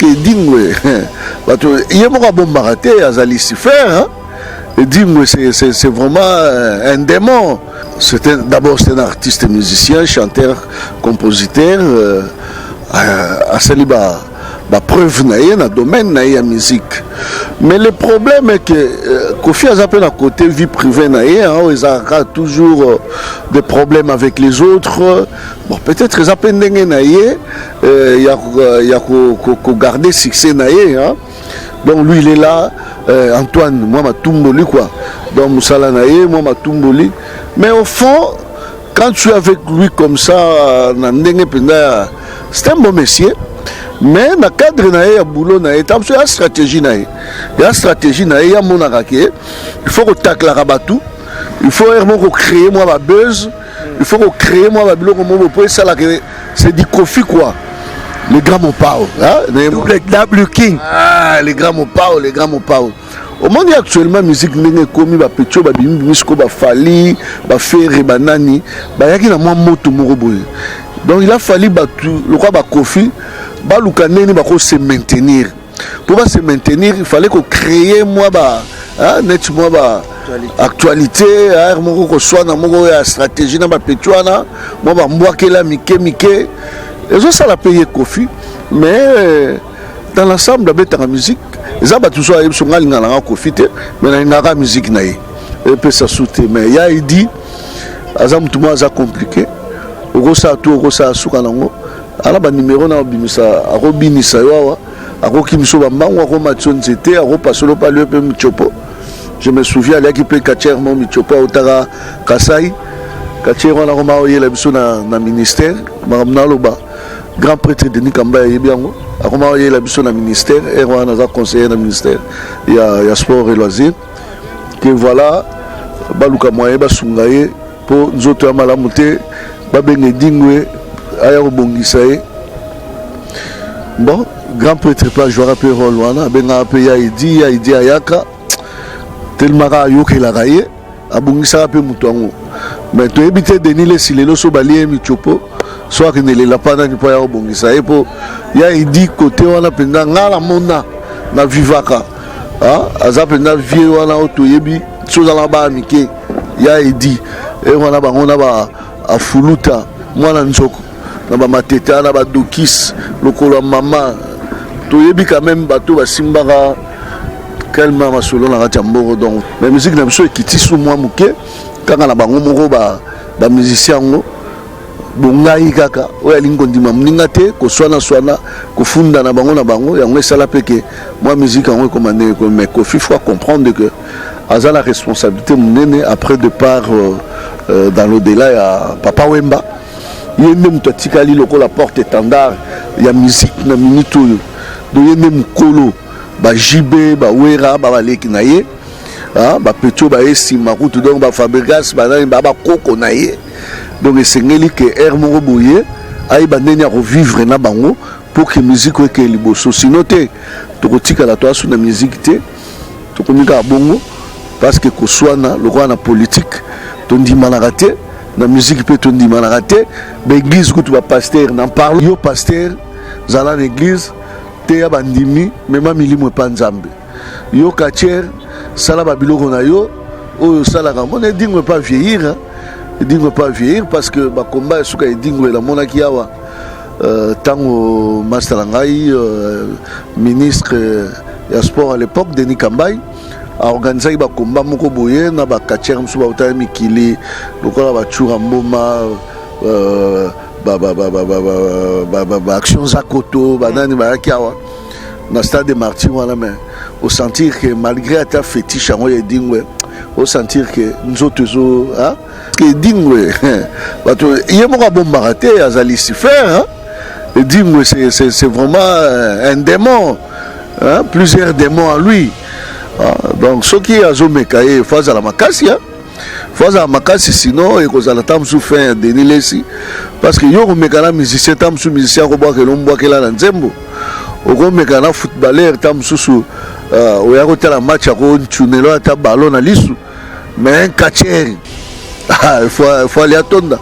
Que Edingwe, bato ye moko abombaka te, aza Lucifer, hein? Edingwe, c'est vraiment un démon. D'abord, c'est un artiste musicien, chanteur, compositeur, asali ba preuve na ye na domaine na ye ya musique. Mais le problème est que Koffi aza mpe na côté vie privée na ye, hein, oyo ezalaka toujours des problèmes avec les autres. Bon, peut-être eza mpe ndenge na ye ya kogarder succès na ye, hein. Donc lui, il est là, Antoine, moi matumboli quoi. Donc mosala na ye, moi matumboli. Mais au fond, quand tu es avec lui comme ça, na ndenge mpenza, c'est un bon monsieur. Mais na cadre na ye ya boulot na ye, ntango mosusu ya stratégie na ye, ya stratégie na ye, ya monaka ke il faut kotaklaka bato, il faut heure moko créer mwa babuzz, il faut kocréer mwa babiloko moko po esalaka. C'est du Koffi quoi, le grand Mopao, hein? Double W King. Ah, le grand Mopao, le grand Mopao. Omoni actuellement musique ndenge ekomi, bapetits oyo babimi bimi sikoyo, baFally, baFerre, banani, bayaki na mwa moto moko boye. Donc il a fallu bato lokola baKoffi baluka ndenge bakose maintenir. Mpo base maintenir, il fallait kocréer mwa ba, neti mwa ba actualité are moko, koswana moko ya stratégie na bapetits wana, mwa bambwakela mike mike ezosala mpe ye Koffi. Mais dans l'ensemble, abetaka musique. Eza bato so ayebi so nga alingaka nanga Koffi te, mais nalingaka musique na ye, epesa su te. Mais ya Edi aza motu moko aza compliqué. Okosala tu, okosala suka nango ala banimero na obimisa, akobinisa yo awa, akokimisa bambangu, akomatisa yo nzete, akopasolo mpe alie mpe mitiopo. Je me souviens, aliaki mpe catcheur mo mitiopo, autaka Kasai. Catcheur wana akoma oyela biso na ministère. Makambo naloba, grand prêtre Denis Kamba ayebi yango. Akoma oyela biso na ministère ere wana, aza conseiller na ministère ya sport et loisir, que voilà, baluka moyen basunga ye mpo nzoto ya malamu te, babenga Edingwe aya kobongisa ye. Bon, grand prêtre mpe ajouaka mpe rôle wana, abengaka mpe ya Edi. Ya Edi ayaka telemaka, ayokelaka ye, abongisaka mpe moto yango. Mais toyebi te Denis Lesi lelo so balie ye mitiopo, so akende lela mpa nani mpo aya kobongisa ye. Mpo ya Edi kote wana mpenza, ngai namona na vivaka, aza mpenza vie wana oyo toyebi. So ozalaka baya mike, ya Edi e wana, bango na ba afuluta mwana nzoko na bamatete na badokis lokolo ya mama, toyebi quand même bato basimbaka calme masolo na kati ya mboko. Donc, mais musique na biso ekiti su mwa moke kaka na bango moko bamusicien yango. Bongai kaka oyo alingi kondima moninga te, koswana-swana, kofunda na bango na bango, yango esala mpe ke mwa musique yango ekoma ndenge ekomi. Mais Koffi, faut comprendre que aza na responsabilité monene après départ dans l'au-delà ya Papa Wemba. Ye nde moto atikali lokola porte étendard ya musique na minute oyo. Donc ye nde mokolo baJB, baWerra, babaleki na ye, bapetits oyo baye nsima kutu, donc baFabregas, banani, baa bakoko na ye. Donc esengeli ke aire moko boye ayeba ndenge ya kovivre na bango mpo ke musique oyo ekeye liboso. Sinon te, tokotikala toasu na musique te, tokomi kaka bongo, parce que koswana lokola na politique tondimanaka te, na musique mpe tondimanaka te. Baéglise kutu, bapasteur na parle. Yo pasteur, zala na église te ya bandimi, mema milimo epa Nzambe. Yo catcheur, sala babiloko na yo oyo osalaka. Mona Edingwe pas vieillir, hein? Edingwe pas vieillir, parce que bakomba ya suka Edingwe namonaki awa ntango master na ngai, ministre ya sport à l'époque, Denis Kambai, aorganisaki bakomba moko boye na bacatcheur mosusu bautaki mikili lokola bacura mboma, baaction zakoto, banani bayaki awa na stade de Martyr wana. Mais osentir que malgré ata fétiche yango ya Edingwe, osentir que nzoto ezo Edingwe, bato ye moko abombaka te, aza Lucifer, hein? Edingwe, c'est vraiment un démon, hein? Plusieurs démons à lui, hein? Donc soki azomeka ye, faut azala makasi, hein? Faut azala makasi, sinon ekozala ta mosusu fin ya Denis Lesi. Parce que yo komeka na musicien, ta mosusu musicien akobwakela, ombwakela na nzembo. Okomeka na footballeur, ta mosusu oya kotala match, akontunelo ata ballon na lisu. Mais un catcheur, il faut aller atonda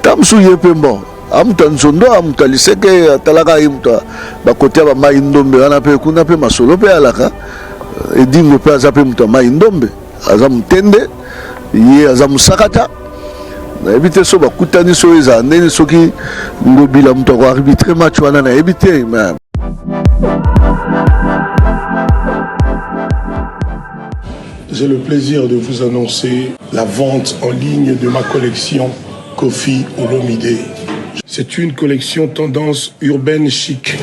ta mosusu ye mpe. Bon. A moto ya nzondo, a moto ya liseke, atalaka ye moto bakote ya bamai ndombe wana mpe kuna mpe masolo mpe alaka. Edingo mpe aza mpe moto ya mai ndombe, aza motende, ye aza mosakata. Nayebi te so bakutani, so ezala ndeni, soki Ngobila moto akoarbitre match wana, nayebi te mais. J'ai le plaisir de vous annoncer la vente en ligne de ma collection Koffi Olomide. C'est une collection tendance urbaine chic.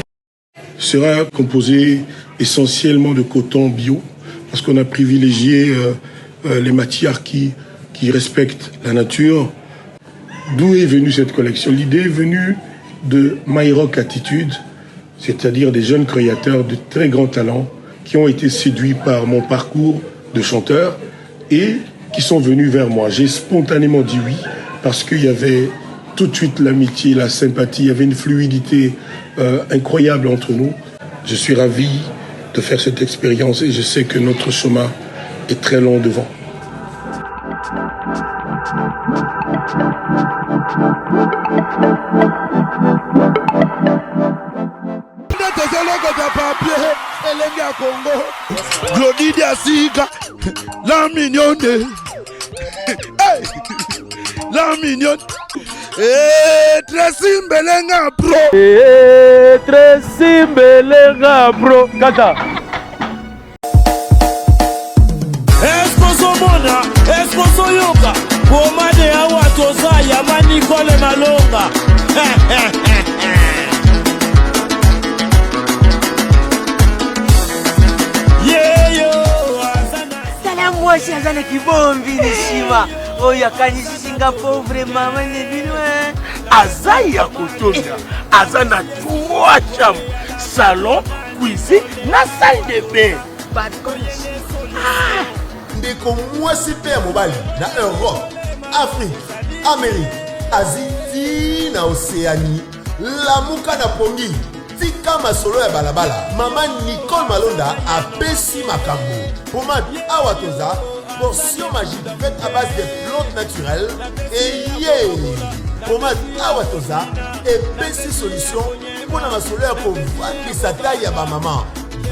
Sera composée essentiellement de coton bio, parce qu'on a privilégié les matières qui respectent la nature. D'où est venue cette collection? L'idée est venue de My Rock Attitude, c'est-à-dire des jeunes créateurs de très grands talents qui ont été séduits par mon parcours de chanteur et qui sont venus vers moi. J'ai spontanément dit oui parce qu'il y avait tout de suite l'amitié, la sympathie, il y avait une fluidité incroyable entre nous. Je suis ravi de faire cette expérience et je sais que notre chemin est très long devant. Nde tozolokota papier elenge ya Kongo Glodi Diasika la mignonne, hey! La mignonne. Hey, Tracy Mbelenga bro. Hey, Tracy Mbelenga bro kaka. Eskozomona, eskozoyoka pomade awa toza ya Manikole Malonga. Yeyo aza na Tala mwasi aza na kibombi nsima oyo akanisisi nga pauvre mama ne bino. Aza ya kotonda, aza na trois chambre, salon, cuisine na salle de bain. Ndeko mwasi mpe ya mobali na Europe, Afrique, Amérique, Asie ti na Océanie, lamuka na pongi, tika masolo ya balabala. Mama Nicole Malonda apesi makambo. Pomade Awa Toza, portion magique faite à base de plantes naturelles. Eye pomade Awa Toza epesi solution mpona masolo ya kovandisa taille ya bamama.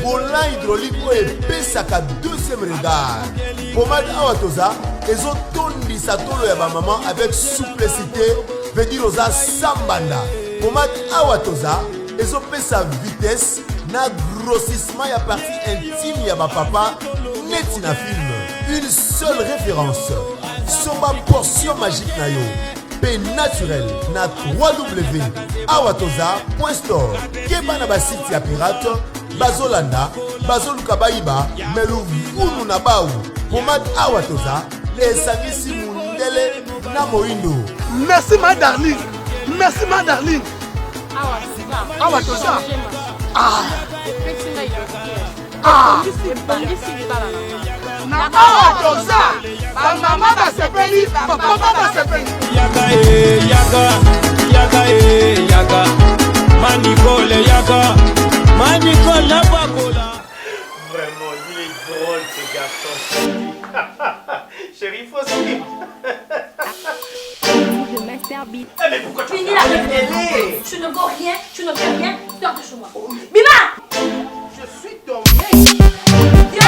Volant hydraulique oyo epesaka deuxième regard. Pomade Awa Toza ezotondisa tolo ya bamama avec souplicité, veut dire oza sambanda. Pomade Awa Toza ezopesa vitesse na grossissement ya partie intime ya bapapa neti na film. Une seule référence: somba portion magique na yo mpe naturel na 3w awatoza store. Keba na basite ya pirate, bazolanda, bazoluka bayiba me luvunu na bau. Pomade Awa Toza esangisi mundele na moyindo. Merci ma darling, merci ma darling. Awa Toza, ah. Ah. Na Awa Toza, bamama basepeli, bapapa basepeli. Yaka e yaka, yaka e yaka, Manikole yaka, Manikole na bakola. Vraiment, il est drôle ce garçon. Chérie, faut suivre. Le Master Beat. Eh, mais pourquoi tu Finis la télé? Tu ne vaux rien, tu ne fais rien, sors de chez moi. Bima. Je suis ton mec. Yo.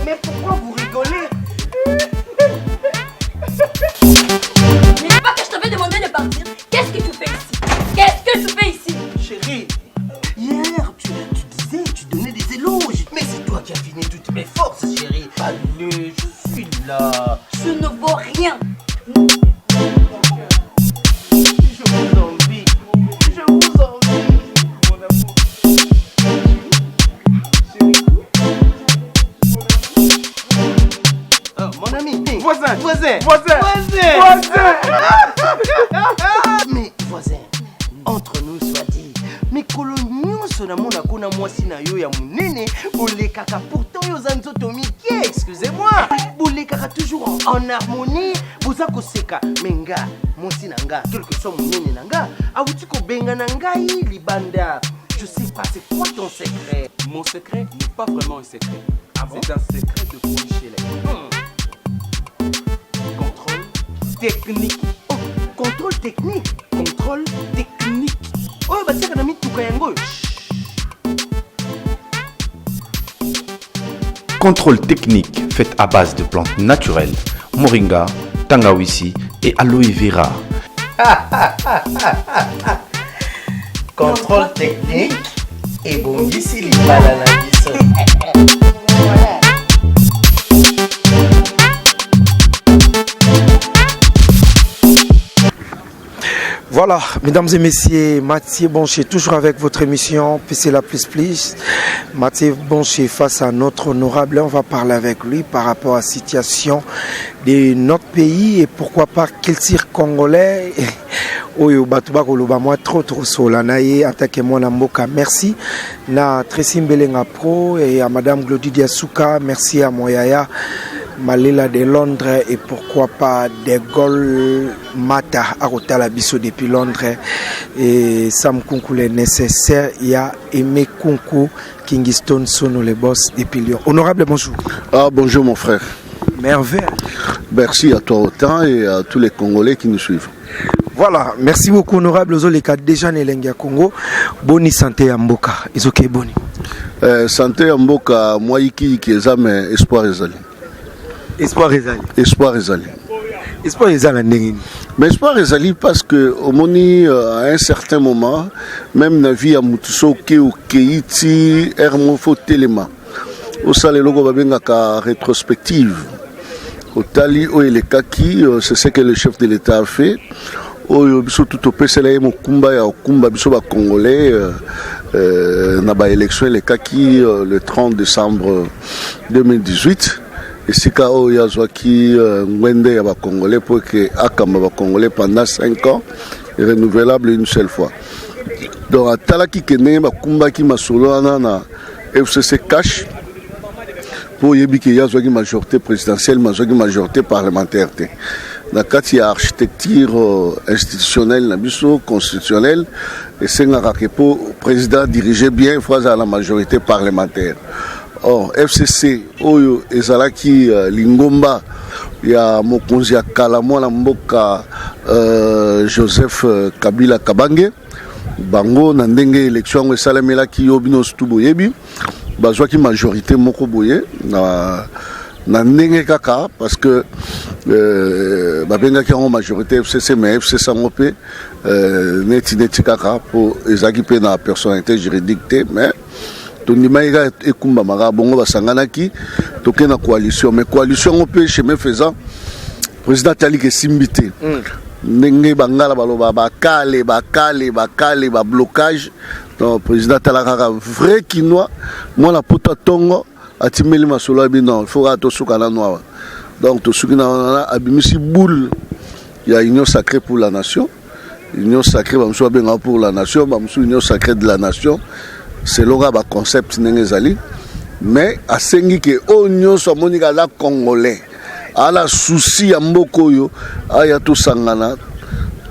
Mais pourquoi vous rigolez? N'est-ce pas que je t'avais demandé de partir? Qu'est-ce que tu fais ici? Qu'est-ce que tu fais ici? Chérie, hier tu disais, tu donnais des éloges. Mais c'est toi qui as fini toutes mes forces, chérie. Allez, je suis là. Tu ne vaux rien. Je vous envie. Je vous envie, mon amour. Chérie. Oh, mon ami. Voisin. Voisin. Voisin. Voisin. Voisin. Mais voisin, entre nous soit dit, mikolo nyonso namona kuna mwasi na yo ya monene bolekaka, pourtant yo oza nzoto mike, excusez-moi, bolekaka toujours en harmonie, boza koseka. Me nga mwasi na nga, quelque soit monene na nga, awuti kobenga na ngai libanda. Je sais pas, c'est quoi ton secret? Mon secret n'est pas vraiment un secret. Ah bon? C'est un secret de polichinelle. technique. Oh, contrôle technique. Contrôle technique. Oyo batiaka na mituka yango oyo. Contrôle technique faite à base de plantes naturelles, moringa, tangawisi et aloe vera. Contrôle technique ebongisi libala na biso. Voilà, mesdames et messieurs, Mathieu Boncher, toujours avec votre émission PC la plus plus. Mathieu Boncher face à notre honorable, on va parler avec lui par rapport à la situation de notre pays et pourquoi pas culture congolais. Oyo bato bakoloba mwa trop trop sola na ye en tant que mwana mboka. Merci na Tracy Mbelenga Pro et à Madame Glody Diasuka, merci à Moyaya Malela de Londres et pourquoi pas De Gaulle Mata akotala biso depuis Londres et Sam Kunku le nécessaire ya Aimé Kunku Kingston Sono le boss depuis Lyon. Honorable bonjour. Ah bonjour mon frère. Merveille. Merci à toi autant et à tous les Congolais qui nous suivent. Voilà, merci beaucoup honorable Ozoleka déjà na elengi ya Congo. Boni santé ya mboka. Ezoke boni. Euh, santé ya mboka mwa yikiyiki eza mais espoir ezali. Espoir ezali. Espoir ezali. Espoir ezali na ndenge nini? Mais espoir ezali parce que omoni euh, à un certain moment même na vie ya mutu soki okei ti heure moko faut telema osala eloko babengaka rétrospective otali oyo elekaki euh, c'est ce que le chef de l'état a fait oyo biso tu topesela ye mokumba ya kokumba biso bacongolais euh, euh, na baélection elekaki euh, le 30 décembre 2018 esika oyo azwaki euh, ngwende ya bacongolais mpo eke akamba bacongolais pendant 5 ans renouvelable une seule fois donc atalaki ke ndenge bakumbaki masolo wana na fcc cash mpo oyebi ke ye azwaki majorité présidentielle mais azwaki majorité parlementaire te na kati ya architecture euh, institutionnelle na biso constitutionnelle esengaka ke mpo président dirige bien faut azala na majorité parlementaire or fcc oyo ezalaki euh, lingomba ya mokonzi ya kala mwana mboka euh, joseph kabila kabange bango na ndenge élection yango esalemelaki yo bino surtout boyebi bazwaki majorité moko boye na na ndenge kaka parce que euh, babengaki yango majorité fcc mais fcc yango mpe euh, neti neti kaka mpo ezalaki mpe na personnalité juridique te mais tondimaki kaka ekumbamaka bongo basanganaki toke na coalition mais coalition yango mpe chemin faisant président ataliki esimbi te mm. ndenge bangala baloba bakale bakale bakale bablocage donc président atala kaka vrai kinois mwana poto atongo atimbeli masolo abi non il faut kaka tosuka nanu awa donc tosuki na wana abimisi boule ya union sacrée pour la nation union sacrée bamosusu babengaka pour la nation bamosusu union sacrée de la nation selon kaka baconcept ndenge ezali mais asengi ke oyo nyonso amoni kaka aza congolais ala souci ya mboka oyo aya tosangana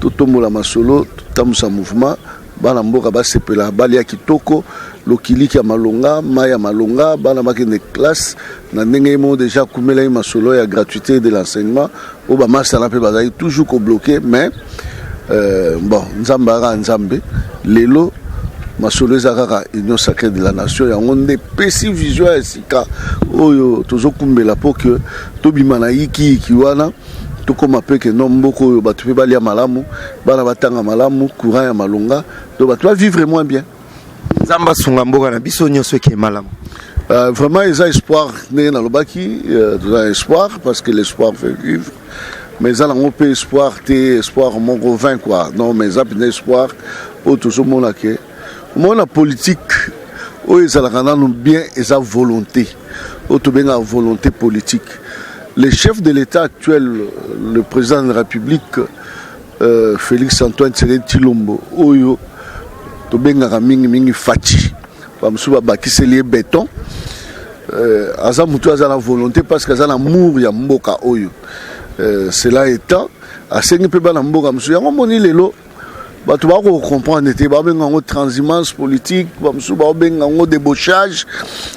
totombola masolo totambusa mouvement bana mboka basepela balia kitoko lokiliki ya malonga mai ya malonga bana bakende classe na ndenge ye moko deja akumelaki masolo ya gratuité de l'enseignement oyo bamasala mpe bazalaki toujours kobloke mais euh, bon nzambe aka nzambe lelo masolo eza kaka union sacrée de la nation yango nde epesi vision ya sika oyo tozokumbela mpo ke tobima na yikiyiki wana tokóma mpe ke no mboka oyo bato mpe balia malamu bana batanga malamu courant ya malonga donc bato bavivre moins bien nzambe asunga mboka na biso nyonso eke malamu euh, vraiment eza espoir ndenge nalobaki euh, toza espoir parce que l'espoir fait vivre mais eza nango mpe espoir te espoir moko vain quoi non mais eza mpenza espoir oyo tozomona ke omona politique oyo ezalaka nanu bien eza volonté oyo tobengaka volonté politique le chef de l'état actuel le président de la république euh, félix antoine tshisekedi tshilombo oyo tobengaka mingimingi faci bamosusu babakiseli ye beton euh, aza motu aza na volonté parce que aza na amour ya mboka oyo euh, cela étant asengi mpe bana mboka mosusu yango moni lelo bato bakocomprendre te babenga yango transhumance politique bamosusu baobenga yango débauchage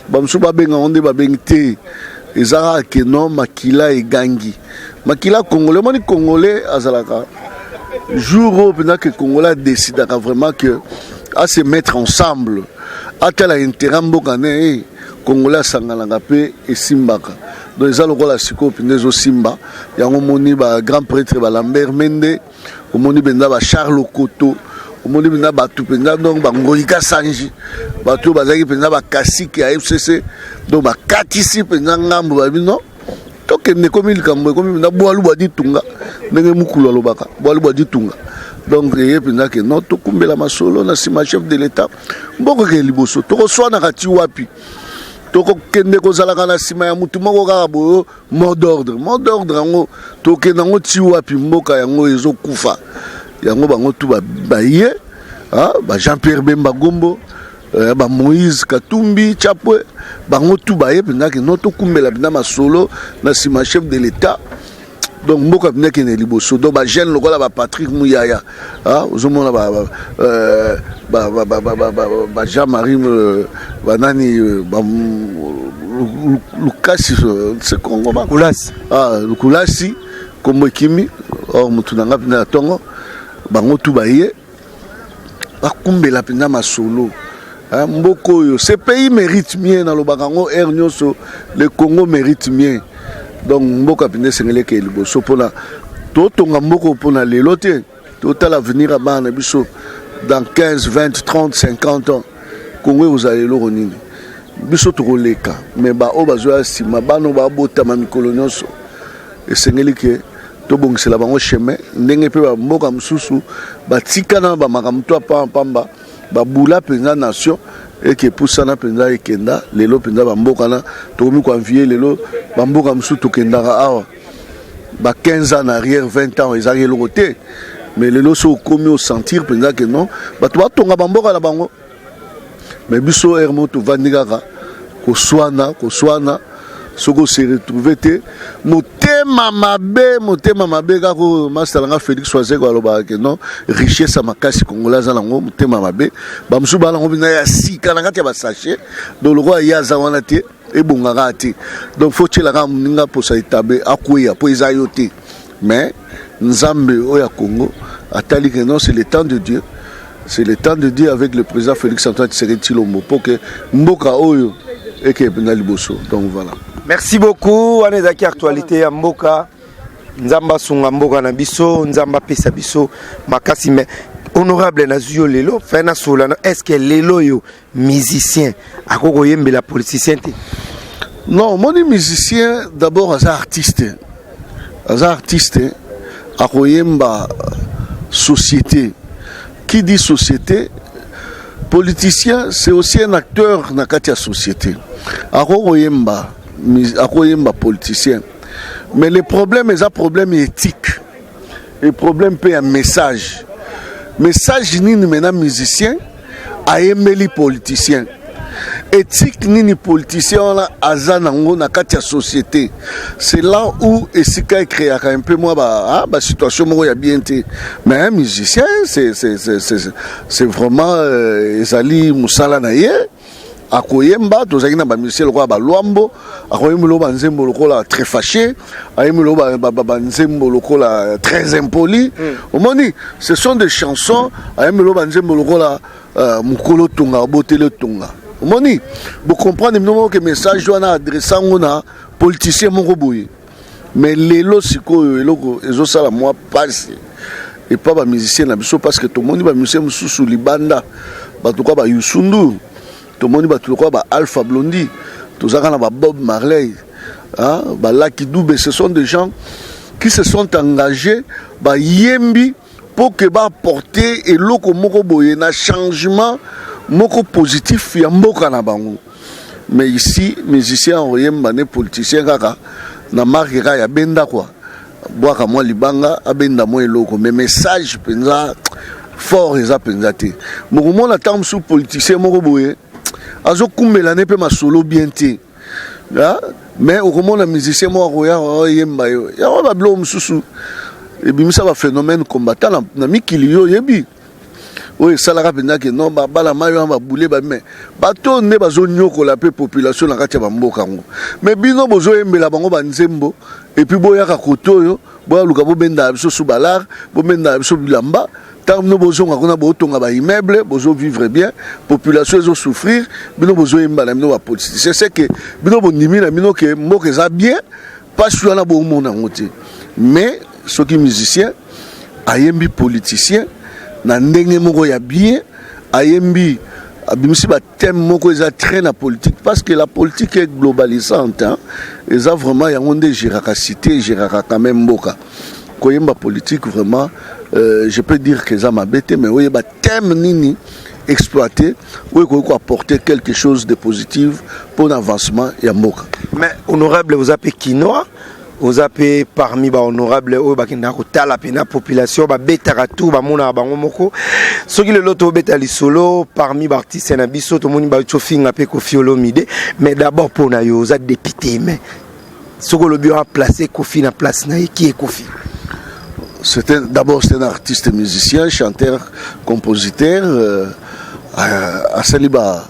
bamosusu babenga yango nde babengi te. Eza kaka ke non, makila egangi, makila congolais. Omoni, congolais azalaka jour oyo mpenza ke congolais adécidaka vraiment que à se mettre ensemble, atala intérêt mboka ne eh, congolais asanganaka mpe esimbaka. Donc eza lokola sikoyo mpenza ezosimba yango. Omoni bagrand prêtre baLambert Mende, omoni mpenza baCharles Okoto, omoni mpenza bato mpenza, donc baNgoyi Kasanji, bato oyo bazalaki mpenza bacaciques ya FCC. Donc bakatisi mpenza ngambo, babi non, tokende. Ekomi likambo, ekomi mpenza bwalu bwa ditunga, ndenge mokulu alobaka, bwalu bwa ditunga. Donc eye mpenza ke non, tokumbela masolo na nsima chef de l'État, mboka ekende liboso. Tokoswanaka ti wapi? Tokokende kozalaka na nsima ya mutu moko kaka boyo, mot d'ordre, mot d'ordre yango, tokende yango ti wapi? Mboka yango ezokufa. Yango bango tu baye, ba Jean Pierre Bemba Gombo, ba Moïse Katumbi Chapwe, bango tu baye mpenza ke no, tokumbela mpenza masolo na nsima chef de l'État. Donc mboka mpenza ekende liboso. Donc bajeune lokola baPatrick Muyaya, ozomona ba Jean Marie, banani, Lukasi, se Kongo. Lukulasi. Lukulasi, kombo ekimi or motu na nga mpenza na ntongo. Bango tu baye bakumbela mpenza masolo. Mboka oyo, ce pays mérite mieux. Nalobaka yango aire nyonso, le Congo mérite mieux. Donc mboka mpenza esengeli ekeye liboso, mpona totonga mboka mpona lelo te, totala avenir ya bana na biso dans 15, 20, 30, 50 ans. Congo ekozala eloko nini? Biso tokoleka, mais baoyo bazoya nsima, bana oyo babotama mikolo nyonso, esengeli ke tobongisela bango chemin, ndenge mpe bamboka mosusu batikana bamakambo to apambapamba, babula mpenza nation eke epusana mpenza, ekenda lelo mpenza. Bamboka na tokomi koenvier lelo, bamboka mosusu tokendaka awa ba 15 ans en arrière, 20 ans, ezalaki eloko te. Mais lelo so okomi osentir mpenza ke non, bato batonga bamboka na bango. Mais biso ere moko tovandi kaka koswana, koswana. Soki ose retrouve te, motema mabe, motema mabe kaka. Oyo masalanga Félix Wazekwa alobaka ke non, richesse ya makasi congolais aza nango motema mabe. Bamosusu baa nango mpena ya sika na kati ya basachet. Donc lokola ye aza wana te, ebongaka te. Donc faut tielaka moninga mposa etabe akweya mpo eza yo te. Mais Nzambe oyo ya Congo atali ke non, c'est le temps de Dieu, c'est le temps de Dieu avec le président Félix Antoine Tshisekedi Tshilombo pour que mboka oyo eke mpenza liboso. Donc voilà. Merci beaucoup. Wana ezalaki actualité ya mboka. Nzambe asunga mboka na biso, Nzambe apesa biso makasi. Mais honorable, nazwi yo lelo fin nasola na est ce que lelo oyo musicien akoki koyembela politicien te? Non, omoni, musicien d'abord aza artiste, aza artiste, akoyemba société. Qui dit société, politicien, c'est aussi un acteur na kati ya société. Akokoyemba, akoyemba politicien, mais le problème eza problème éthique et problème mpe ya message. Message nini maintenant musicien ayembeli politicien? Éthique nini politicien wana aza nango na kati ya société? C'est là où esika ecréaka un peu mwa basituation moko ya bien te. Mais un musicien, c'est vraiment ezali mosala na ye, akoyemba. Tozalaki na bamusicien lokola baLwambo, akoyemba loko banzembo lokola Très fâché, ayembi loko banzembo lokola Très impoli. Omoni, ce sont des chansons. Ayembi loko banzembo lokola Mokolo tonga aboteli tonga. Omoni, bocomprendre bino moko ke message wana adresse yango na politicien moko boye. Mais lelo sikoyo eloko ezosala mwa pasi epa bamusicien na biso, parce que tomoni bamusicien mosusu libanda, bato lokola baYoussou N'Dour, tomoni bato lokola baAlpha Blondy, tozalaka na baBob Marley, baLucky Dube. Ce sont des gens qui se sont engagés, bayembi mpo ke baapporte eloko moko boye na changement moko positif ya mboka na bango. Mais ici, musicien oyemba ne politicien kaka na marke kaka ya benda kwa bwaka mwa libanga, abenda mwa eloko, mais message mpenza fort eza mpenza te. Mokomona ntango mosusu politicien moko boye azokumbela ne mpe masolo bien te, mais okomona musicien moko akoya oyemba yo yango. Babiloko mosusu ebimisa baphénomène combattant na mikili. Yo oyebi. Oyo esalaka mpenza ke non, bana mai wana babule ba, mais bato oyo nde bazonyokola mpe population na kati ya bamboka yango. Mais bino bozoyembela bango banzembo, et puis boyaka kote oyo, boyaluka bobendaka biso su balare, bobendaka biso bilamba. Ntango bino bozonga kuna, botonga baimmeuble, bozovivre bien, population ezosouffrir. Bino bozoyemba na bino bapoliticien, c'est que bino bondimi na bino ke mboka eza bien. Mpasi wana bomona yango te. Mais soki musicien ayembi politicien na ndenge moko ya bien, ayembi, abimisi bathème moko eza très na politique, parce que la politique est globalisante, hein? Eza vraiment yango nde egéraka cité, egéraka quand même mboka. Koyemba politique vraiment, je peux dire que eza mabe te, mais oyeba thème nini exploiter oyo ekoki koapporter quelque chose de positif pour l'avancement ya mboka. Mais honorable, oza mpe kinois, oza mpe parmi bahonorable oyo bakendaka kotala mpena population, babetaka tour, bamonaka bango moko. Soki lelo tobeta lisolo parmi baartiste na biso, tomoni bauti ofinga mpe Kofi Olomide. Mais d'abord, mpo na yo, oza député, mais soki olobi place Kofi na place na ye, qui est Kofi? D'abord, c'est un artiste musicien, chanteur, compositeur, asali ba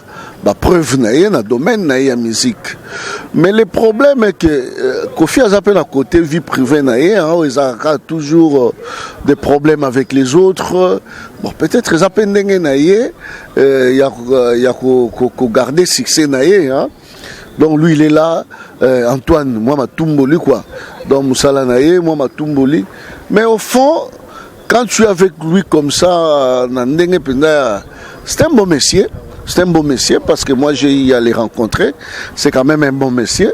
bapreuve na ye na domaine na ye ya musique. Mais le problème est que Kofi aza mpe na côté vie privée na ye, hein, oyo ezalaka toujours des problèmes avec les autres. Bon, peut-être eza mpe ndenge na ye ya kogarder succès na ye, hein. Donc lui, il est là, Antoine mwa matumboli quoi. Donc mosala na ye mwa matumboli, mais au fond, quand tu es avec lui comme ça, na ndenge mpenza, c'est un bon monsieur. C'est un bon monsieur parce que moi, j'ai eu à les rencontrer. C'est quand même un bon monsieur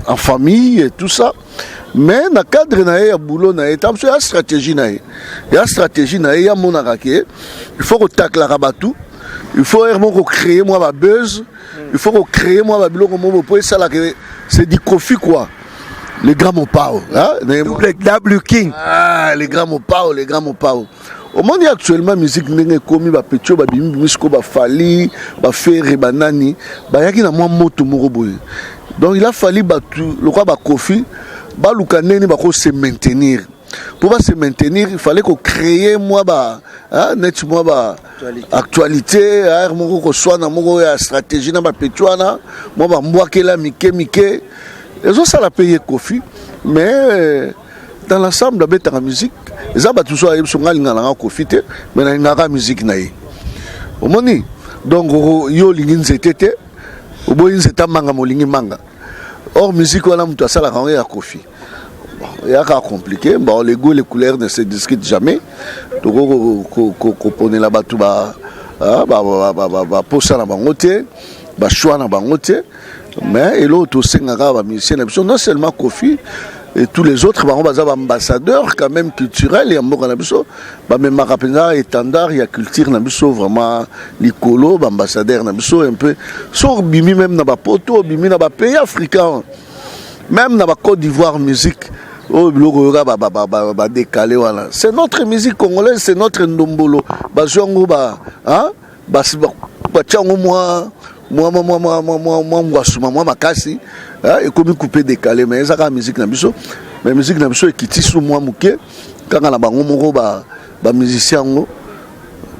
en famille et tout ça. Mais na cadre na ye ya boulot na ye, ntango mosusu ya stratégie na ye, ya stratégie na ye, ya monaka ke il faut kotaklaka bato, il faut ere moko créer mwa babuzz, il faut kocréer mwa babiloko moko po esalaka. C'est du Kofi quoi, le grand Mopao, hein? W King. Ah, le grand Mopao, le grand Mopao. Omoni actuellement musique ndenge ekomi, bapetits oyo babimi bimi sikoyo, baFally, baFerre, banani, bayaki na mwa moto moko boye. Donc il a fallu bato lokola baKofi baluka ndenge bako se maintenir. Pour ba se maintenir, il fallait kocréer mwa ba, hein, neti mwa ba actualité ere moko, koswana moko ya stratégie na bapetits wana, mwa bambwakela mike mike ezosala mpe ye Kofi. Mais dans l'ensemble, abetaka musique. Eza bato mosusu ayebi so ngai alingaka nanga Kofi te, mais nalingaka musique na ye. Omoni, donc yo olingi nzete te, oboyi nzete manga, molingi manga. Or musique wana, moto asalaka yango ya Kofi. Bon, eyaka compliqué. Bon, les goûts, les couleurs ne se discutent jamais. Toko koponela bato baposa na bango te, bachoix na bango te. Mais eloko tosengaka bamusicien na biso, non seulement Kofi et tous les autres, bango baza baambassadeur quand même culturel ya mboka na biso, bamemaka mpenza étendard ya culture na biso vraiment likolo, baambassadeur na biso un peu. So obimi même na bapoto, obimi na bapays africain, même na bacôte d'Ivoire, musique oyo, biloko oyoka badécalé wana, c'est notre musique congolaise, c'est notre ndombolo. Bazwi yango, batia yango mwa ngwasuma, mwa makasi, ekomi coupé décalé. Mais eza kaka musique na biso. Mais musique na biso ekiti su mwa moke kaka na bango moko bamusicien yango.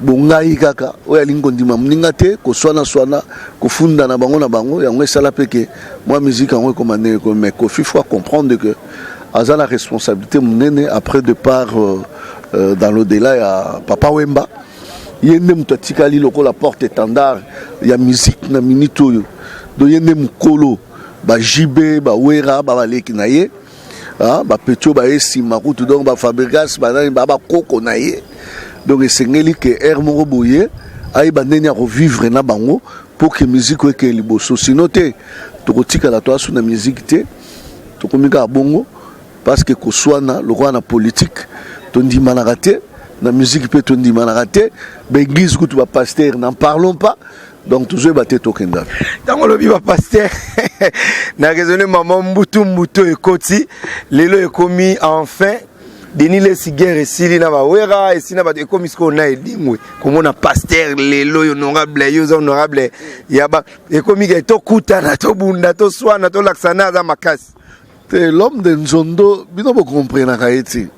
Bongai kaka oyo alingi kondima moninga te, koswana-swana, kofunda na bango na bango, yango esala mpe ke mwa musique yango ekoma ndenge ekomi. Mais Kofi, faut comprendre que aza na responsabilité monene après départ dans l'au-delà ya Papa Wemba. Ye nde moto atikali lokola porte étendard ya musique na minute oyo. Donc ye nde mokolo baJB, baWera, babaleki na ye, bapetits oyo baye nsima kutu, donc baFabregas, banani, baa bakoko na ye. Donc esengeli ke aire moko boye ayeba ndenge ya kovivre na bango mpo ke musique oyo ekeye liboso. Sinon te, tokotikala toasu na musique te, tokomi kaka bongo, parce que koswana lokola na politique tondimanaka te, na musique mpe tondimanaka te, baéglise kutu, bapasteur, n'en parlons pas. Donc tozoyeba te tokenda. Ntango olobi bapasteur, na raisonne mama mbutu mbutu ekoti lelo, ekomi enfin Denis Lesi, guerre esili na bawera, esili na bato, ekomi sikoyo na Edingwe. Komona pasteur lelo oyo, honorable, yo oza honorable ya ba, ekomi ke tokutana, tobunda, toswana, tolakisa na aza makasi. Te, l'homme de nzondo, bino bokomprenaka ye ti.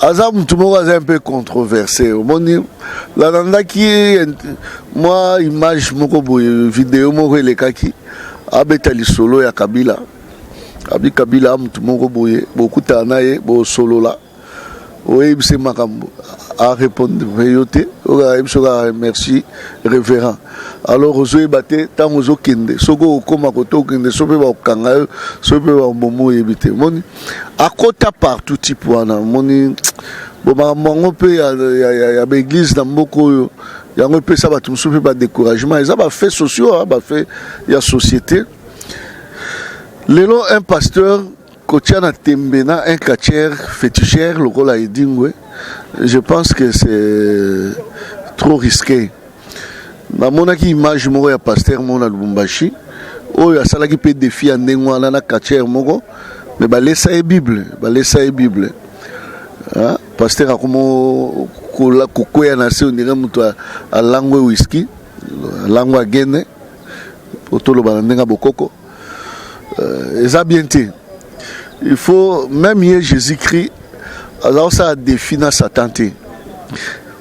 Aza mutu moko aza un peu controversé. Omoni nalandaki mwa image moko boye, video moko elekaki, abeta lisolo ya Kabila. Abi Kabila mutu moko boye, bokutana na ye, bosolola, oyebise makambo, arépondre yo te, oyebi kaka merci révérend. Alors ozoyeba te ntango ozokende, soki okóma kote okende, so mpe bakokanga yo, so mpe babomo, oyebi te. Omoni akota partout type wana. Omoni bo makambo yango mpe ya baéglise na mboka oyo, yango epesa bato mosusu mpe badécouragement. Eza bafaits sociaux, bafaits ya société. Lelo un pasteur kotia na tembe na un catcheur féticheur lokola Edingwe, je pense que c'est trop risqué. Namonaki image moko ya pasteur moko na Lubumbashi oyo asalaki mpe défi ya ndenge wana na catcheur moko, mais balesa ye Bible, balesa ye Bible. Pasteur akoma kokwea na se, ondire moto alangwe whisky, alangwe agene, po toloba na ndenge ya bokoko. Eza bien te. Il faut même ye Jésus Christ aza kosala défi na Satan te.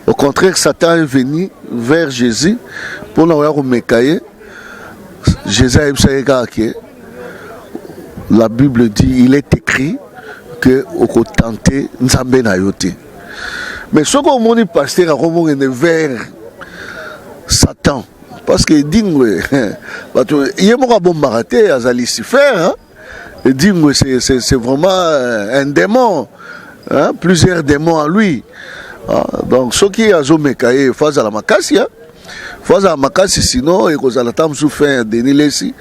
Au contraire, Satan est venu vers Jésus mpona koya komeka ye. Jésus ayebisa ye kaka ke la Bible dit, il est écrit que okotenter Nzambe na yo te. Mais soki omoni pasteur akomokende vers Satan, parce que Edingwe, bato ye moko abombaka te, aza Lucifer, hein? Edingwe, c'est vraiment un démon, hein? Plusieurs démons à lui, hein? Donc soki azomeka ye, faut azala makasi, hein? Faut azala makasi, sinon ekozala ta mosusu fin ya Denis Lesi.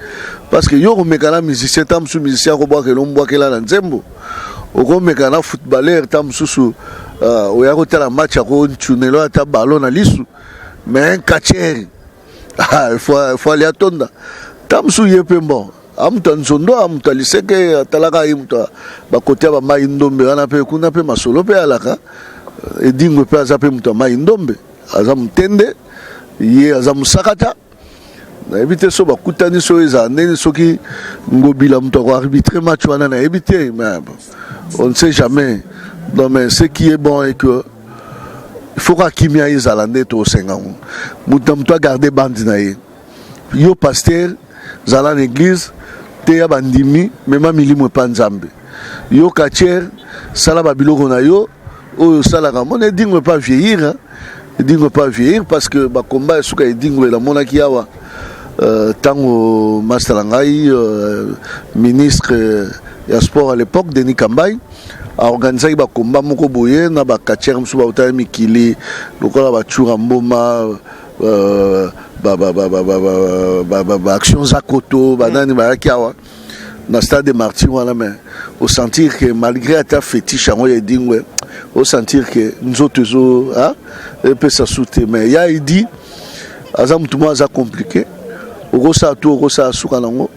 Parce que yo komeka na musicien, ta mosusu musicien akobwakela, ombwakela na nzembo. Okomeka na footballeur, ta mosusu oya kotala match, akontunelo ata ballon na lisu. Mais un catcheur, ah, il faut aller atonda. Ta mosusu ye mpe, bon, amutu ya nzondo, amutu ya liseke, atalaka ye mutu bakote ya bamai ndombe wana mpe kuna mpe masolo mpe alaka. Edingwe mpe aza mpe moto ya mai ndombe, aza motende, ye aza mosakata. Nayebi te so bakutani, so ezala ndeni, soki Ngobila moto akoarbitre match wana, nayebi te. Mais bon, on ne sait jamais. Donc, mais ce qui est bon est que il faut kaka kimia ezala nde tosenga ngo. Moto na moto agarde bande na ye. Yo pasteur, zala na église, teya bandimi, mema milimo epa Nzambe. Yo catcheur, sala babiloko na yo oyo osalaka. Mona Edingwe pas vieillir, hein? Edingwe pas vieillir, parce que bakomba ya suka Edingwe namonaki awa ntango master na ngai, ministre ya sport à l'époque, Denis Kambai, aorganisaki bakomba moko boye na bacatcheurs mosusu bautaki mikili lokola bacura mboma, baaction zakoto, banani bayaki awa na stade de Martyr wana. Mais osentir que malgré ata fétiche yango ya Edingwe, osentir que nzoto ezo epesa su te. Mais ya Edi aza motu moko aza compliqué. Okosala tu, okosala suka nango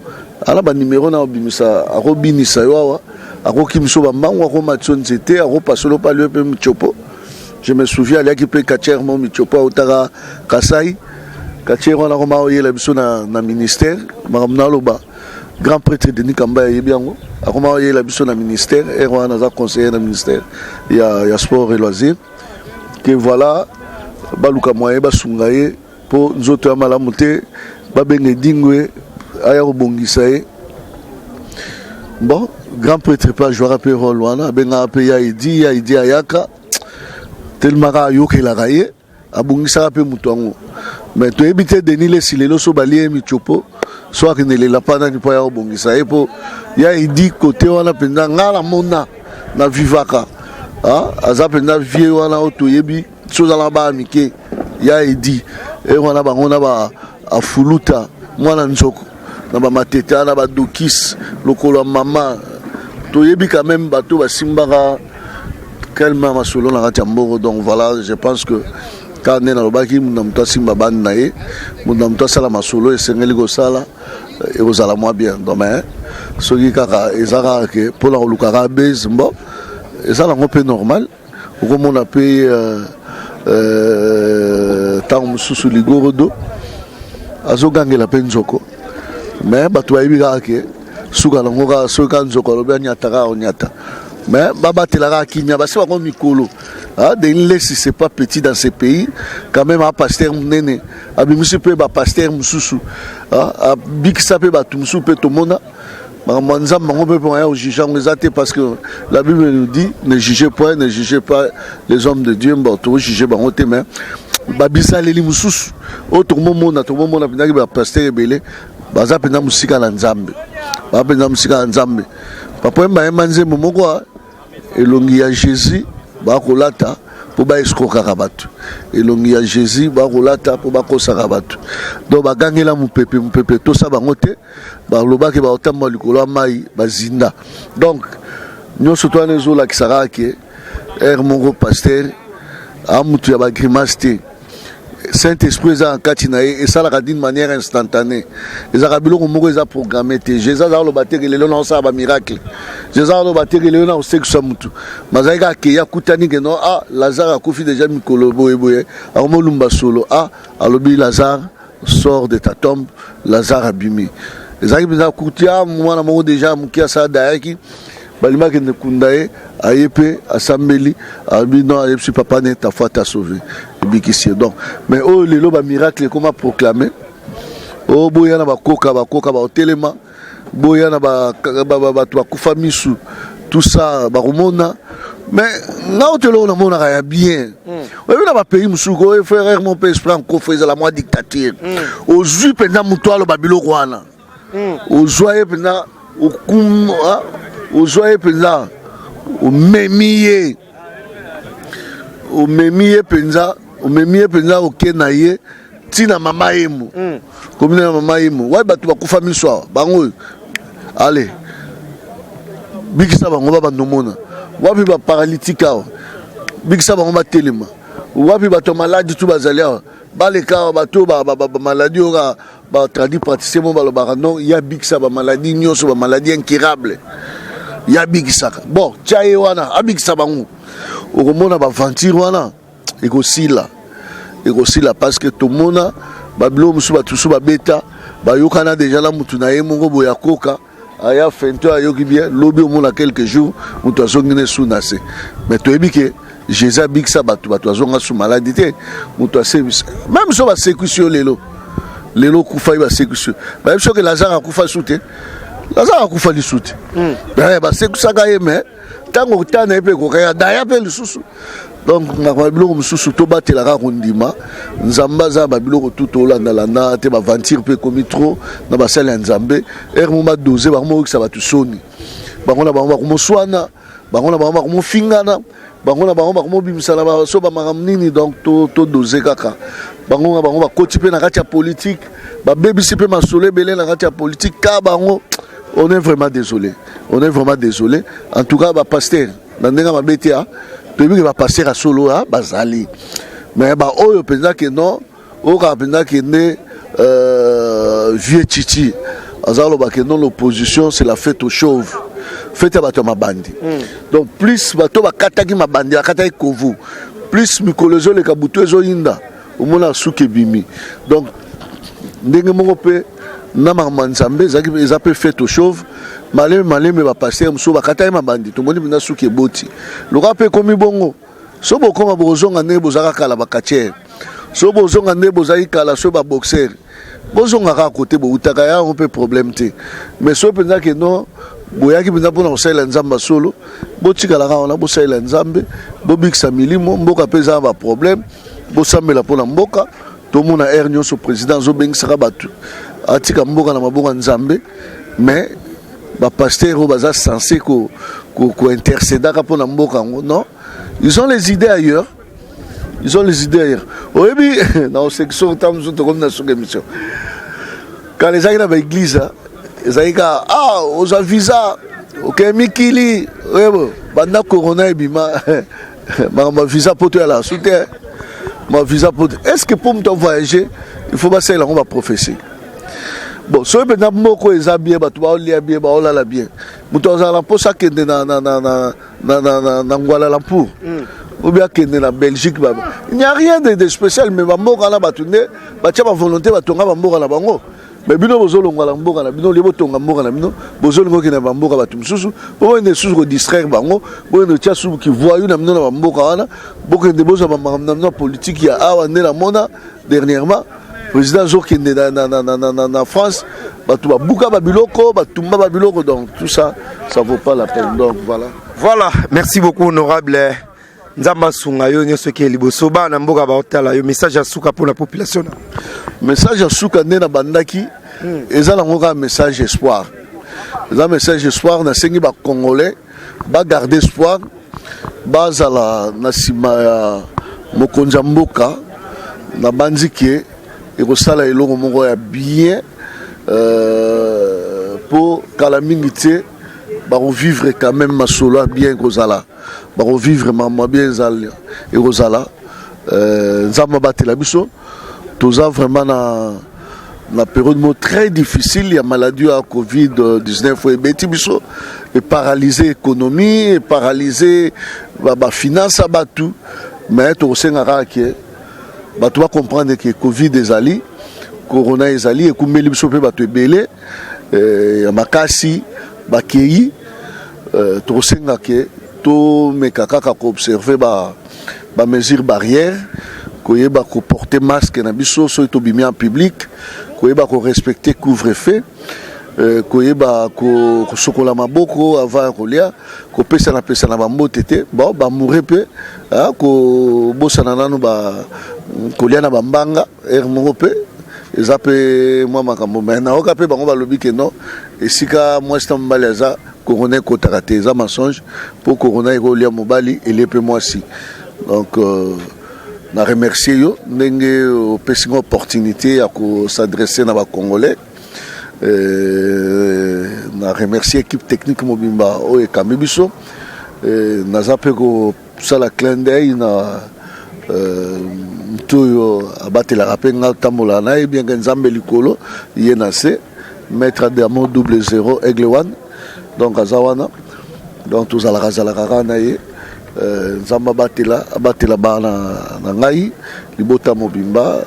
ala banimero na obimisa, akobinisa yo awa, akokimisa bambangu, akomatisa nzete, akopasolo pali yo mpe mitiopo. Je me souviens, aliaki mpe catcheur mo mitiopo autaka Kasai. Catcheur wana akoma oyela biso na ministère. Makambo naloba, grand prêtre Denis Kamba ayebi yango. Akoma oyela biso na ministère ere wana aza conseiller na ministère ya sport et loisir, que voilà, baluka moyen basunga ye mpo nzoto ya malamu te, babenga Edingwe aya kobongisa ye. Bon, grand prêtre mpe ajouaka mpe rôle wana, abengaka mpe ya Edi. Ya Edi ayaka telemaka, ayokelaka ye, abongisaka mpe moto yango. Mais toyebi te Denis Lesi lelo so balie ye mitiopo, so akende lela mpa nani mpo aya kobongisa ye. Mpo ya Edi kote wana mpenza, ngai namona na vivaka, aza mpenza vie wana oyo toyebi. So ozalaka baya mike ya Edi e wana, bango na ba afuluta mwana nzoko na bamatete na badokis lokolo ya mama, toyebi quand même bato basimbaka calme masolo na kati ya mboko. Donc voilà, je pense que kaka nde nalobaki, moto na moto asimba bande na ye, moto na moto asala masolo esengeli kosala, ekozala mwa bien. Donc, mais soki kaka eza kaka ke mpona kolukaka base, bon, eza nango mpe normal. Okomona mpe ntango mosusu ligorodo azogangela mpe nzoko, mais bato bayebi kaka ke suka nango kaka soki kaka nzoko alobi anyata, kaka onyata. Mais babatelaka kimia, basi bango mikolo. Ah, Denis Lessi, c'est pas petit dans ce pays quand même. A pasteur monene, abimisi mpe bapasteur mosusu, ah, abikisa mpe bato mosusu mpe tomona makambo ya Nzambe. Bango mpe mpo ya ojuge yango eza te, parce que la Bible nous dit: ne jugez point, ne jugez pas les hommes de Dieu. Bon, tojuge bango te, mais babisaleli mosusu oyo tokomomona mpenzaki bapasteur ebele baza mpenza mosika na Nzambe, baza mpenza mosika na Nzambe. Papa Yemba yemba nzembo moko, elongi ya Jésus bakolata mpo baescroquaka bato, elongi ya Jésus bakolata mpo bakosaka bato. Donc bagangela mopepe, mopepe tosa bango te. Balobaki baotambola likolo ya mai, bazinda. Donc nyonso to wana ezolakisa kaka ke ere moko pasteur amutu ya bagrimace te. Saint Esprit eza na kati na ye, esalaka d'une manière instantanée. Ezalaka biloko moko eza programme te. Jésus aza koloba te ke lelo na osala bamiracle, Jésus aza koloba te ke lelo na kosekisa mutu. Mazalaki kaka ke ye akutani ke non, ah, Lazare akufi déjà mikolo boyeboye, akomolumba solo. Ah, alobi: "Lazare, sort de ta tombe." Lazare abimi. Ezalaki mpenza kuti a mwana moko déjà moke asala dayaki, balingi akende kunda ye, aye mpe asambeli, alobi non, ayebisi papa ne: "Ta foi t'a sauvé." Ebikisi ye. Donc, mais oyo lelo bamiracle ekoma proclame oyo, boya na bakoka, bakoka baotelema, boya na bato bakufa misu, tout ça bakomona. Mais nga oyo teloko namonaka ya bien, oyebi, na bapays mosusu oyo frère mo mpe esprit nkofo ezala mwa dictature. Ozwi mpenza moto aloba biloko wana, ozwa ye mpenza, ozwa ye mpenza, omemi ye, omemi ye mpenza, omemi ye mpenza, oke na ye ntina mama yemo, komina na mama yemo wapi bato bakufa miso awa, bango oyo, ale bikisa bango babanda omona, wapi baparalytique awa, bikisa bango batelema, wapi bato ya maladi tu bazali awa, baleka awa, bato bamaladi oyo kaka batradi praticien mo balobaka non, ya bikisa bamaladi nyonso, bamaladi incurable ya bikisaka. Bon, tia ye wana abikisa bango, okomona baventure wana ekosila, ekosila, parce que tomona babiloko mosusu, bato mosusu babeta, bayokana déjà na mutu na ye moko boye, akoka aya fento, ayoki bien, lobi omona quelques jours moto azongi ne su na se. Mais toyebi ke Jésus abikisa bato, bato azonga su maladi te. Moto asebisa, même so basekwisi yo lelo, lelo okufa ye, basekwisi yo, bayebi soki Lazare akufa su te, Lazare akufa lisu te. Basekwisaka ye, mais ntango tana ye mpe ekokaya daya mpe lisusu. Donc na babiloko mosusu tobatelaka kondima. Nzambe aza na babiloko tu, tolandalanda te. Baventure mpe ekomi trop na basali ya Nzambe. Ere mo badose bango, moyokisa bato soni, bango na bango bakomoswana, bango na bango bakomofingana, bango na bango bakomobimisa na so bamakambo nini. Donc todose kaka. Bango na bango bakoti mpe na kati ya politique, babebisi mpe masolo ebele na kati ya politique ka bango. On est vraiment désolé, on est vraiment désolé. En tout cas bapasteur na ndenge mabe te, toyebi ke bapasteur ya solo bazali, mais baoyo mpenza ke non, oyo kaka mpenza ke nde vieux Chichi aza koloba ke non, l'opposition, c'est la fête aux chauves, fête ya bato ya mabandi. Donc plus bato bakataki mabandi, bakataki kovu, plus mikolo ezoleka, butu ezoyinda, omona suki ebimi. Donc ndenge moko mpe na makambo ya Nzambe ezalaki, eza mpe fête aux chauves. Maleme maleme, bapasteur mosusu bakataki mabandi, tomoni mpenza suki eboti loka mpe ekomi bongo. So bokoma, bokozonga ndenge bozalaka kala, bacatcheur. So bozonga ndenge bozalaki kala, so baboxer, bozonga kaka kote boutaka, yango mpe problème te. Mais so mpenza ke non, boyaki mpenza mpona kosalela Nzambe solo, botikala kaka wana, bosalela Nzambe, bobikisa milimo. Mboka mpe eza na baproblème, bosambela mpona mboka. Tomona aire nyonso président azobengisaka bato, atika mboka na maboko ya Nzambe. Mais bapasteur oyo baza censé kointercédaka mpona mboka yango, non, ils ont les idées ailleurs, ils ont les idées ailleurs. Oyebi, na osekiso ntango mosusu tokomi na suka émission. Kala ezalaki na baeglise, ezalaki kaka ah, ozwa visa, okeye mikili. Oyebo, banda corona ebima, makambo ya visa poto yala su te. Ma visa poto, est ce que mpo moto avoyage, il faut basalela yango baprophétie? Bon, soki mpenza moko eza bien, bato baolia bien, baolala bien, moto azala na mposa akende na Kuala Lumpur ou bien akende na Belgique, il n'y a rien de spécial. Mais bamboka na bato nde batia bavolonté, batonga bamboka na bango. Mais bino bozolongwa na mboka na bino, olie botonga mboka na bino, bozolinga okende na bamboka bato mosusu mpo bokende lisusu kodistraire bango, bokende kotia susu kivoyu na bino na bamboka wana, bokende bozwa bamakambo na bino ya politiki ya awa. Nde namona dernièrement président azokende na, na, na, na, na, na France, bato babuka babiloko, batumba babiloko. Donc tout ça, ça vaut pas la peine. Donc voilà. Voilà, merci beaucoup, honorable. Nzambe asunga yo nyonso eke liboso. Bana mboka baotala yo, message ya suka mpona population na? Message ya suka, nde nabandaki, eza nango kaka message espoir. Eza message espoir. Nasengi bacongolais bagarde espoir, bazala na nsima ya mokonzi ya mboka. Nabandi ke ekosala eloko moko ya bien mpo kala mingi te bakovivre quand même masolo ya bien ekozala, bakovivre makambo ya bien ekozala. Nzambe abatela biso. Toza vraiment na période moko très difficile ya maladie ya COVID-19 oyo ebeti biso, eparalyse économie, eparalyse bafinance ya bato. Mais tokosenga kaka ke bato bacomprendre ke Covid ezali, corona ezali, ekumbeli biso mpe bato ebele ya makasi bakei. Tokosenga ke tomeka kaka koobserve bamesure barrière, koyeba koporte masque na biso soki tobimi en public, koyeba korespecte couvre-feu, koyeba kosokola maboko avant ya kolia, kopesana pesana bambote te. Bon, bamoure mpe kobosana nanu kolia na bambanga ere moko mpe eza mpe mwa makambo. Me nayoka mpe bango balobi ke non, esika mwasi na mobali aza, corona ekotaka te. Eza mensonge, mpo corona ekolia mobali, elie mpe mwasi. Donc na remercier yo ndenge opesi nga opportunité ya kosadresse na bacongolais. Na remercier équipe technique mobimba oyo ekambi biso. Naza mpe kosala clin d'œil na motu oyo abatelaka mpe nga, tambolaka na ye bien ke Nzambe likolo, ye na se, maître Adamo 00 Aigle One. Donc aza wana, donc tozalaka zalaka kaka na ye. Nzambe abatela, abatela bana na ngai, libota mobimba,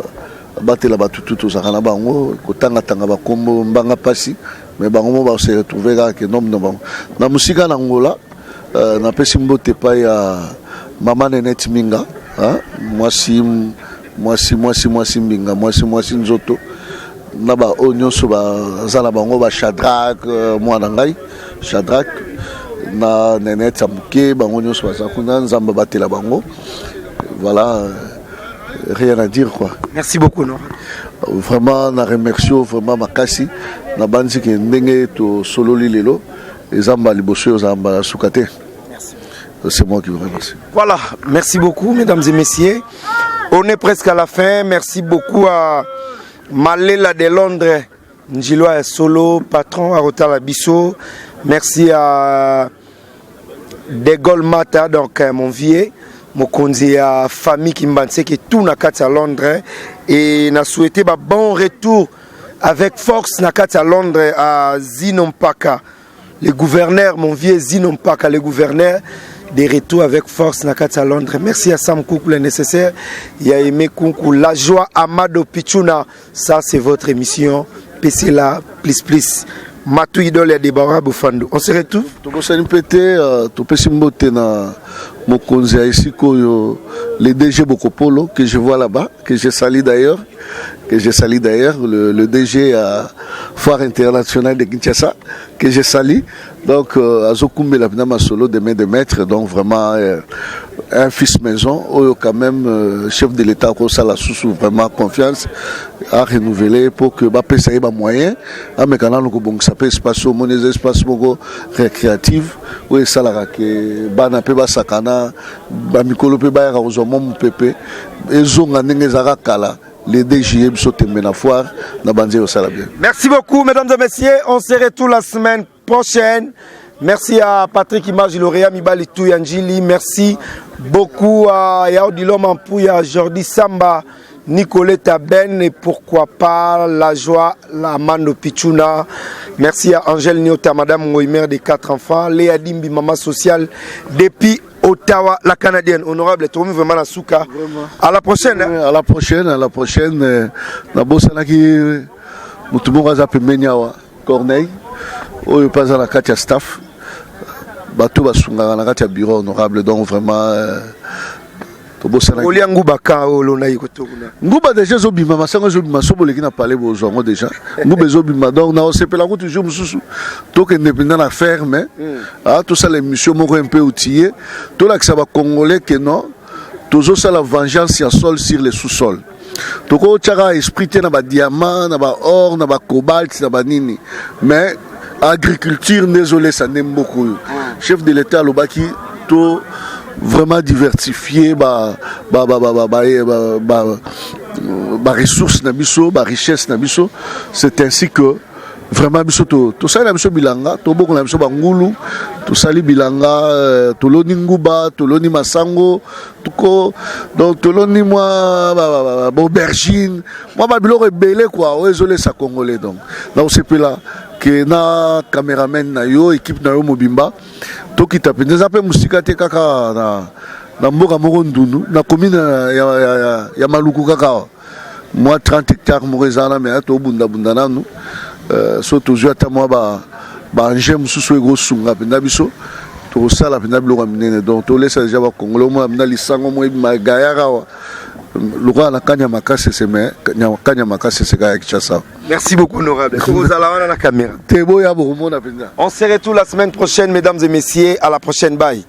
abatela bato tu tozalaka na bango. Kotangatanga bakombo mbanga mpasi, mais bango mo base retrouve kaka ke nombre na bango na mosika na Ngola. Napesi mbote epai ya mama Nenete Minga, mwasi mwasi mwasi mwasi mbinga, mwasi mwasi nzoto, na baoyo nyonso baza na bango, bashadrak, mwana ngai Shadrak na Nenete ya moke, bango nyonso baza kuna. Nzambe abatela bango. Voilà, rien à dire quoi. Merci beaucoup, non. Vraiment na remercie vraiment makasi. Nabandi ke ndenge tosololi lelo, eza mbala liboso, ozala mbala suka te. C'est moi qui vous remercie. Voilà, merci beaucoup, mesdames et messieurs. On est presque à la fin. Merci beaucoup à Malela de Londres, Njiloa Solo, patron à Rotala Bisso. Merci à De Gaulle Mata, donc mon vieux, mokonzi ya famille Kimbanseke, tout na kati à Londres. Et na souhaité ba bon retour avec force na kati à Londres à Zino Mpaka, le gouverneur, mon vieux Zino Mpaka, le gouverneur, de retour avec force na kati à Londres. Merci à Sam Kouk, le nécessaire. Il y a Aimé Kunku, la joie Amado Pichuna. Ça, c'est votre émission PCLA plus plus. Matou Idole ya Deborah Bofando. On se retrouve. Tobosani mpe te, topesi mbote na mokonzi ya esika oyo, le DG Bokopolo, que je vois là-bas, que je salue d'ailleurs, que je salue d'ailleurs, le DG à Foire internationale de Kinshasa, que je salue. Donc azokumbela mpena masolo de main de maître. Donc vraiment un fils maison oyo quand même chef de l'État akosala susu vraiment confiance à renouveler pour que bapesa ye bamoyen, ameka nanu kobongisa mpe espace. Omoni, eza espace moko récréative oyo esalaka ke bana mpe basakana, bamikolo mpe bayaka kozwa mwa mopepe, ezonga ndenge ezalaka kala. Le 2 juillet, biso tembe na foire na banzi, osala bien. Merci beaucoup, mesdames et messieurs. On se retrouve la semaine prochaine. Merci à Patrick Image, lauréat Mibali Touyanjili. Merci beaucoup à Yao Dilom Ampouya, Jordi Samba, Nicoletta Ben et pourquoi pas la joie, la Mando Pichuna. Merci à Angèle Nyota, Madame Ngoy, mère des quatre enfants. Léa Dimbi, maman sociale depuis Ottawa, la Canadienne. Honorable, tomi vraiment la souka. À la prochaine, hein. À la prochaine, à la prochaine. Nabosanaki. Motu moko aza pembeni awa, Corneille, oyo mpe aza na kati ya staff, bato basungaka na kati ya bureau honorable. Donc vraiment euh, tobosana olia nguba ka oyo olonaki koto kuna. Nguba déjà ezobima, masango ezobima. So boleki na palais, bozwa yango déjà, nguba ezobima. Donc naosepela kutu jour mosusu tokende mpenza na ferme, ah, tosala émission moko un peu outillé, tolakisa bacongolais ke non, tozosala vengeance ya sol sur le sous-sol. Tokotiaka esprit te na badiamant, na baor, na bacobalt, na banini, mais agriculture nde ezolesa nde mboka oyo. Chef de l'État alobaki to vraiment diversifier ba ba ba ba ba ba, ba, ba, ba ressources na biso, ba richesse na biso. C'est ainsi que vraiment biso tosali na biso bilanga, tobokola na biso bangulu, tosali bilanga, toloni nguba, toloni masango, tuko donc toloni mwa baaubergine, mwa babiloko ebele kua oyo ezolesa congolais. Donc nakosepela ke na cameraman na yo, équipe na yo mobimba, tokita mpenza. Eza mpe mosika te, kaka na mboka moko Ndundu, na commune ya Maluku, kaka awa mwa 30 hectare moko eza wana. Me tobundabunda nanu, so tozwi ata mwa baengin mosusu ekosunga mpenza biso, tokosala mpenza biloko ya minene. Donc tolesa deja bakongole. Omona mpenza lisango moko ebima gayar awa lokola na Kanyama Kasese, mais Kanyama Kasese kaka ya Kinshasa. Merci beaucoup, honorable. Kozala wana na caméra. Te, boya, bokomona mpenza. On se retrouve la semaine prochaine, mesdames et messieurs. À la prochaine. Bye.